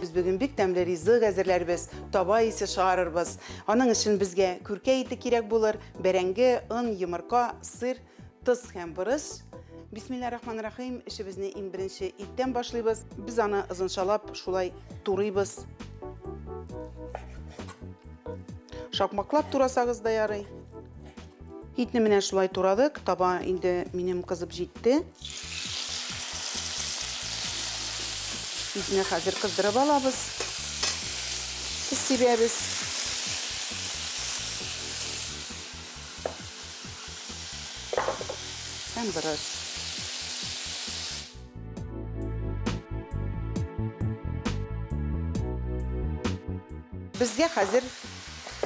Без бүген бик тәмле ризык әзерләрбез, таба исе чыгарырбыз. Аның өчен безгә күркә ите кирәк булыр, бәрәңге, он, йомырка, сыр, тоз һәм борыч. Бисмиллаһир-рахманир-рахим. Эшебезне иң беренче иттән башлыйбыз. Без аны озынчалап шулай турыйбыз. Шакмаклап турасагыз да ярый. Итне менә шулай турадык. Таба инде минем кызып җитте. Итне хәзер кыздырып алабыз. Тоз сибәбез. Һәм борыч. Безгә хәзер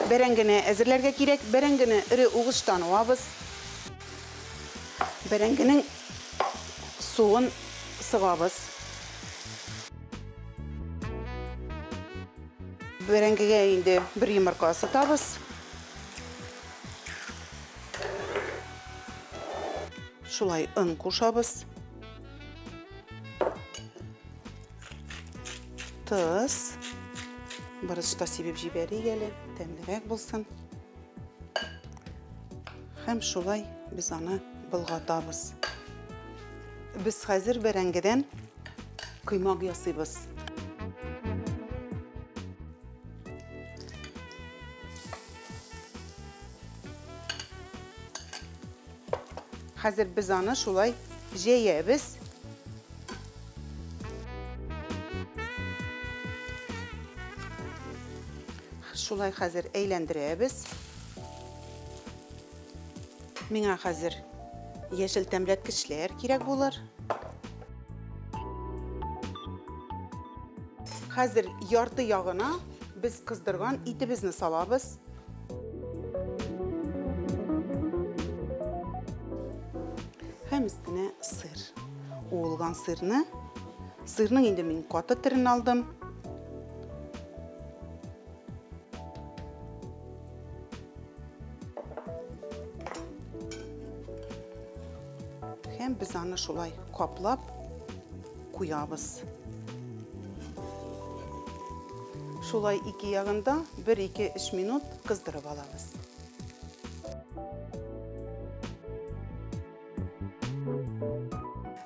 бәрәңгене әзерләргә кирәк. Бәрәңгене эре угычтан уабыз. Бәрәңгенең суын сыгабыз. Бәрәңгегә инде бер йомырка сытабыз. Шулай он кушабыз. Тоз. Борыч та сибеп җибәрик әле, тәмлерәк булсын. Һәм шулай без аны болгатабыз. Без хәзер бәрәңгедән коймак ясыйбыз. Хәзер без аны шулай җәябез. Шулай хәзер әйләндерәбез. Миңа хәзер яшел тәмләткечләр кирәк булыр. Хәзер ярты ягына без кыздырган итебезне салабыз. Һәм өстенә сыр. Уылган сырны, сырның инде мин каты төрен алдым. Һәм без аны шулай каплап куябыз. Шулай ике ягында 1-2-3 минут кыздырып алабыз.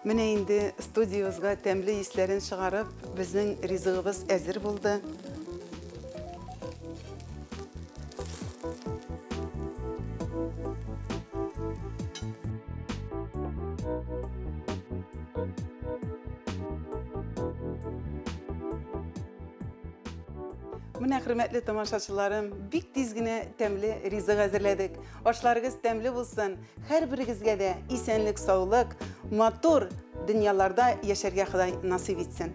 Менә инде студиябызга тәмле исләрен чыгарып, безнең ризыгыбыз әзер булды. Менә, хөрмәтле тамашачыларым, бик тиз генә тәмле ризык әзерләдек. Ашларыгыз тәмле булсын. Һәрберегезгә дә исәнлек, саулык, матур дөньяларда яшәргә Ходай насыйп итсен.